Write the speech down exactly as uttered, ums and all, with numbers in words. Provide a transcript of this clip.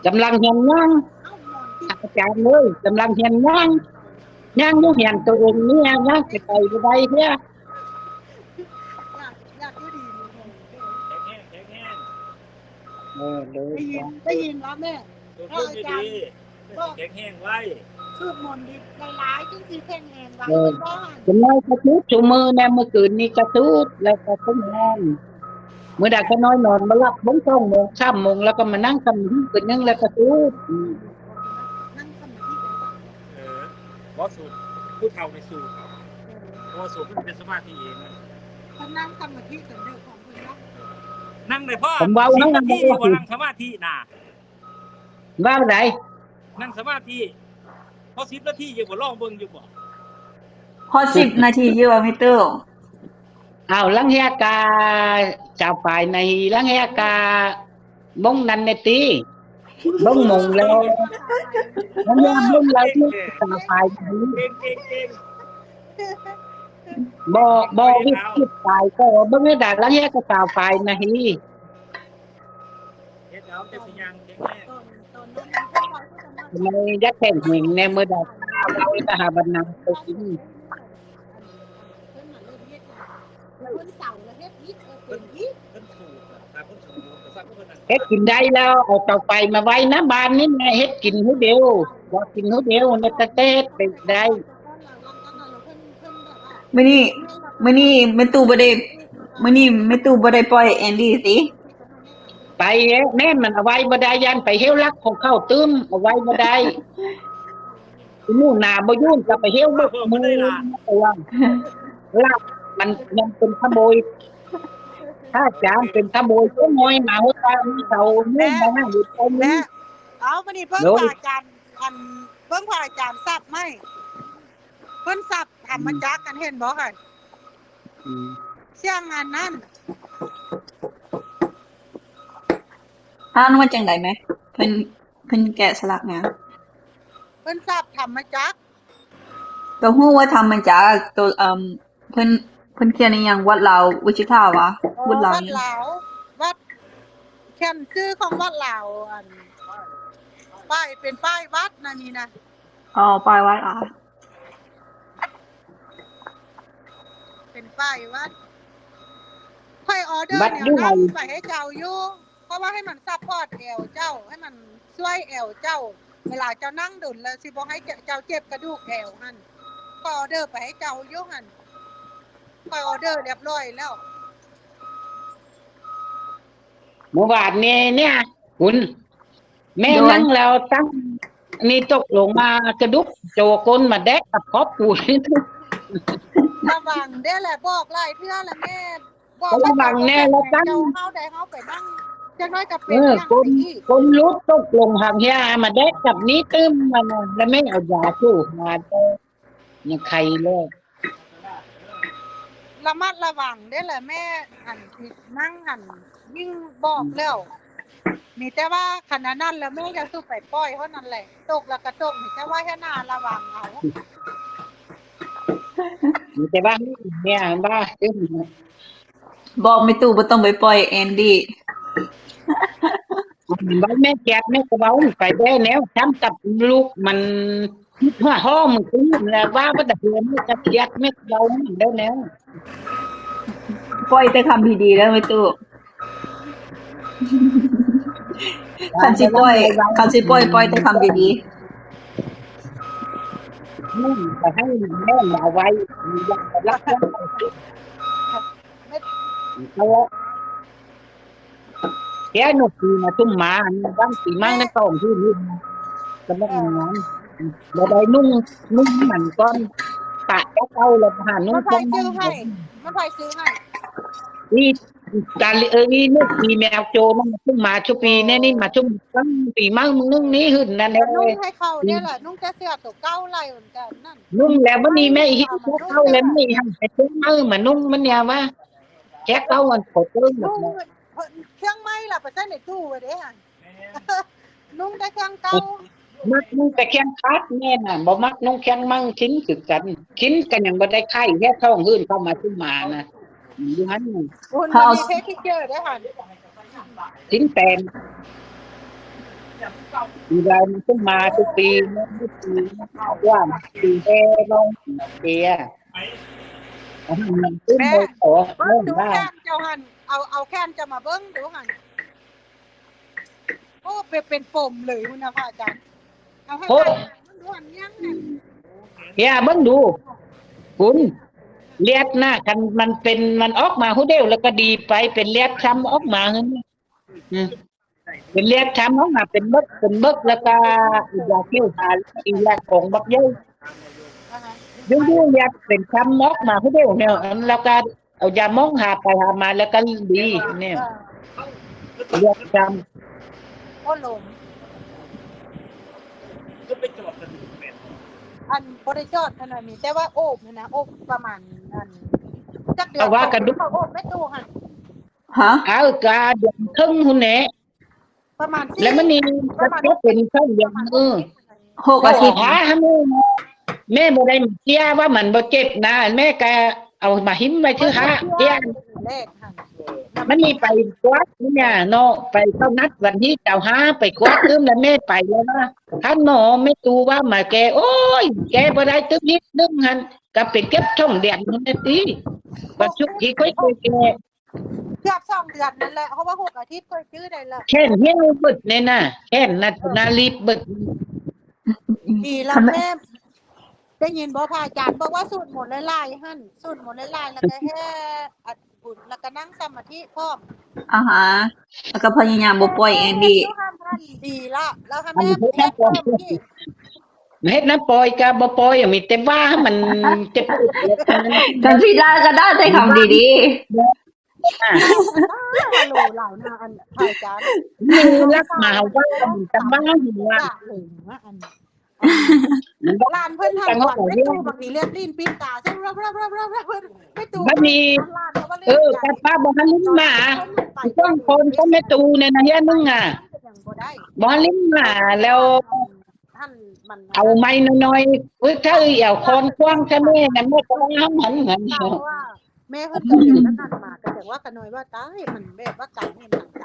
กำลังเฮียนย่าง อาจารย์เอ้ย กำลังเฮียนย่าง ย่างอยู่เฮียนตัวเองเนี่ย ย่างไปไกลบ่ได้เด้อ อยาก อยากอยู่ดีมีแฮง แข็งแรง แข็งแรง เออ เลย ได้ยิน ได้ยินแล้วแม่ ตัว พระอาจารย์ ดี บอก แข็งแรงไว้ สูตรมนต์ดีหลายๆ จังสิแข็งแรงไว้ เออ เป็นว่าหั่น เป็นไรกระตูดชูมือแน่ เมื่อคืนนี้กระตูด แล้วก็ขึ้นนอน มื้อใดก็นอน นอนบ่หลับ เบิ่งสองโมง สามโมง แล้วก็มานั่งสมาธิคืนนึง แล้วก็สูด อืม นั่งสมาธิได้บ่ เออ บ่สูด ผู้เฒ่าในสูด เออ เพราะว่าสูดมันเป็นสมาธิเองนะ เพิ่นนั่งสมาธิกันเด้อของเพิ่นเนาะ นั่งได้พอ ผมเว้า สิบนาที นั่ง บ่นั่งสมาธิน่ะ ว่าได นั่งสมาธิ พอสิบนาทีอยู่บ่ ลองเบิ่งอยู่บ่ พอสิบนาทีอยู่บ่ แม่ตู้ อ้าว ลางเทื่อกะซาวปลายนาที ลางเทื่อกะโมงนั้นแน่ติ เบิ่งโมงแล้ว มันยามเบิ่งแล้วซาวปลายนาที เก่ง เก่ง เก่ง บ่ บ่วิด วิดปลายก็เบิ่งให้ได้ ลางเทื่อกะซาวปลายนาที เฮ็ดเอาแต่สิย่างแข็งแรง ทำไมยัดแข่งหญิงในมือดอก เอาไปหาบรรณาไปกิน เพิ่นมาเริ่มเฮ็ด เพิ่นเสาร์ละเฮ็ดอีก เออ เป็นอีก เพิ่นสูบอะ ถ้าเพิ่นสูบอยู่ก็ซักเพิ่นนั่น เฮ็ดกินได้แล้ว เอาเตาไฟมาไว้หน้าบ้านนี่แหละ เฮ็ดกินผู้เดียว บ่กินผู้เดียว ในประเทศไปได้ มื้อนี้ มื้อนี้แม่ตู้บ่ได้ มื้อนี้แม่ตู้บ่ได้ปล่อยแอนดี้ติ ไปเอ๊ะ แม่มันเอาไว้บ่ได้ ย่านไปเฮวลักของเขาตื้ม เอาไว้บ่ได้ หนูนาบ่ยุ่ง จะไปเฮวเบิกมือ ระวัง ลาบมันยังเป็นขโมย ถ้าจามเป็นขโมย ขโมยมาหัวตามีเขาเนี่ยมาหาอยู่ตรงนี้ แม่ เอามื้อนี้เพิ่ง โดย พระอาจารย์ อัน เพิ่งพระอาจารย์สับไหม เพิ่นสับธรรมจักรกันเห็นบ่ค่ะ อืม เสียงอันนั้น อ่านว่าจังใดแม่ เพิ่น เพิ่นแกะสลักหยัง เพิ่นสับธรรมจักร ก็ฮู้ว่าธรรมจักร ตัว เอิ่ม เพิ่น เพิ่นเขียนอีหยัง วัดลาว วิชิตาวะ อ๋อ วัดลาว วัดลาว วัด เขียนชื่อของวัดลาว อัน ป้าย เป็นป้ายวัดนะนี่นะ อ๋อ ป้ายวัด อ๋อ เป็นป้ายวัด ข้อยออเดอร์ วัด แนว อยู่ นั้น ไห้ ไปให้เจ้าอยู่ เพราะว่าให้มันซัพพอร์ตแอวเจ้า ให้มันช่วยแอวเจ้า เวลาเจ้านั่งโดนแล้วสิบ่ให้เจ้าเจ็บกระดูกแอวหั่น ข้อยออเดอร์ไปให้เจ้าอยู่หั่น ข้อยออเดอร์เรียบร้อยแล้ว เมื่อวานนี้เนี่ย คุณ แม่ โดย นั่งแล้วตั้ง นี่ตกลงมากระดูกโจก้นมาแดกกับครอบครัว ระวังเด้อแหละ บอกหลายเทื่อแล้วแม่ บอก ก็ระวังแน่แล้วตั้ง เจ้าเฮาได้เฮาไปนั่ง จักหน่อยก็เป็น เออ อย่าง คน ไปอีก คนลุกตกลงหางเฮียมาแดกกับนี้ตึ้มมานะ แล้วแม่เอายาสูบมาแดก ยังใครเลย ระมัดระวังเด้อแหละแม่ อันที่นั่งหันยิ่งบอกแล้ว มีแต่ว่าขนาดนั้นแล้วแม่จะสู้ไปปล่อยเท่านั้นแหละ ตกแล้วก็ตก มีแต่ว่าให้หน้าระวังเอา มีแต่ว่าแม่ว่า บอกแม่ตู้บ่ต้องไปปล่อยแอนดี้ เห็นบ่แม่แก๊สแม่ก็เว้าไปได้แล้ว ทำกับลูกมัน หัวห้องมันขึ้นแล้วว่าบ่ได้เรียนแม่ก็แก๊สแม่ก็เว้ามันได้แล้ว ปล่อยแต่คำดีๆแล้วแม่ตู้ คันสิปล่อย คันสิปล่อย ปล่อยแต่คำดีๆ อืม แต่ให้แม่เอาไว้ อย่าไปรักเรื่องของเขา แค่หนูปีมาทุ่มหมา อันนี้บ้างปีมั่งในกล่องที่นี่ ก็ไม่เอาน้ำ บ่ได้นุ่ง นุ่งมันก่อน ปะแค่เก่าแล้วหานุ่ง มันไผซื้อให้ มันไผซื้อให้ อีตาลี เออ อีนกปีแมวโจมันมาทุ่มหมาชุปีเนี่ย นี่มาทุ่มตั้งปีมั่งมึงนึ่งนี้หึ่นนั่นแหละ นุ่งให้เขาเนี่ยแหละ นุ่งแต่เสื้อตัวเก่าไล่เหมือนกันนั่น นุ่งแล้ววันนี้แม่อีก เอามานุ่ง เก่าแล้วแม่อีกหันไปทุ่มมือมานุ่งมันเนี่ยว่า แค่เก่ามันขอเติมหมด นุ่ง เลย เพิ่นเครื่องไม้ล่ะ ไปใส่ในตู้ไว้เด้หั่น แม่น นุ่งแต่เครื่องเก่า มักนุ่งแต่เครื่องขาดแม่น่ะ บ่มักนุ่งเครื่องมั่งชิ้นคือกัน ชิ้นกันยังบ่ได้ไข่แค่ท้องหื่นเข้ามาทุ่มหมานะ อยู่หั่น คุณ เขาเอา มีเพจที่เจอด้วยค่ะ ทิ้งแปมอยู่ได้มันต้องมาทุกปีนะทุกปีว่าปีแค่น้องเสีย แม่ ออก เบิ้งดู ว่า แค่นเจ้าหันเอาเอาแค่นเจ้ามาเบิ้งดูหันโอ้เป็นเป็นปมเลยคุณนะพระอาจารย์เอาให้ โอ้ ไปเบิ้งดูหันยังหัน เฮียเบิ่งดู คุณเลียดนะคันมันเป็นมันออกมาฮู้เดียวแล้วก็ดีไปเป็นเลียดช้ำออกมาเห็นไหมอืมเป็นเลียดช้ำออกมาเป็นเบิกเป็นเบิกแล้วก็อีกอย่างที่หาอีกอย่างของบักเย้ย นะคะ ยุ่งยุ่งเลียดเป็นช้ำออกมาฮู้เดียวเนี่ยแล้วก็เอายามองหาไปหามาแล้วก็ดีเนี่ยเลียดช้ำ โอ้ลมอันบริจอดขนาดนี้แต่ว่าโอบเนี่ยนะโอบประมาณอันจักเดือน เอาว่ากันดู เขาโอบไม่ตู้หัน ฮะ เอากาเดือนครึ่งคุณแหน่ ประมาณสี่ แล้วมันนี่ ประมาณ ก็เป็นช่องเดียวเออ หกอาทิตย์ หาให้แม่แม่บ่ได้เสียว่ามันบ่เจ็บนะแม่ก็เอามาหิมไว้ที่หาเตี้ย แรกหัน มันมีไปกวาดเนี่ยเนาะไปเข้านัดวันที่เจ้าหาไปกวาดตึมแล้วแม่ไปแล้วว่าท่านหมอแม่ตูว่ามาแก โอ้ย แกบ่ได้ตึมนิดนึงหันก็ไปเก็บช่องเดียนมันนะติบัดชุกที่ค่อยแก เกือบสองเดือนนั่นแหละเพราะว่าหกอาทิตย์ค่อยจื้อได้ละ แค่นเหี่ยวเบิดเนี่ยนะแค่นนัดนารีบเบิด ดีแล้วแม่ได้ยินบ่พระอาจารย์บอกว่าสูตรหมดหลายๆหั่นสูตรหมดหลายๆแล้วก็แห่อัดบุญแล้วก็นั่งสมาธิพร้อม อ่าฮะ แล้วก็พยายามบ่ปล่อยแอนดี ดีละแล้วค่ะแม่เพิ่มอีก เฮ็ดน้ำปล่อยก็บ่ปล่อยมีแต่ว่ามันเจ็บ กันสิได้ก็ได้แต่คำดี ฮัลโหลเหล่านาอันพระอาจารย์ มีรักมาว่ามันจะบ้าหัว หลงอันลานเพิ่นทำก่อนไม่ตู้บางทีเรียกลิ้นปิ้นตาซึ่งรับรับรับรับรับเพิ่นไม่ตู้ บัดนี้ ลานเขาว่าเล่ เออป้าป้าบ่ทันลิ้นมาต้องคนก็แม่ตูเนี่ยนะเฮียนึงอ่ะ ยังบ่ได้ บ่ทันลิ้นมาแล้ว ท่านมัน เอาไม้น้อยๆเอ้ยถ้าเอาคอนกว้างถ้าแม่นะแม่ก็ว่าหันหัน เพราะว่าแม่เพิ่นก็เห็นแล้วนั่นมาก็แต่ว่าขน้อยว่าตายมันแบบว่าการเห็นหนังต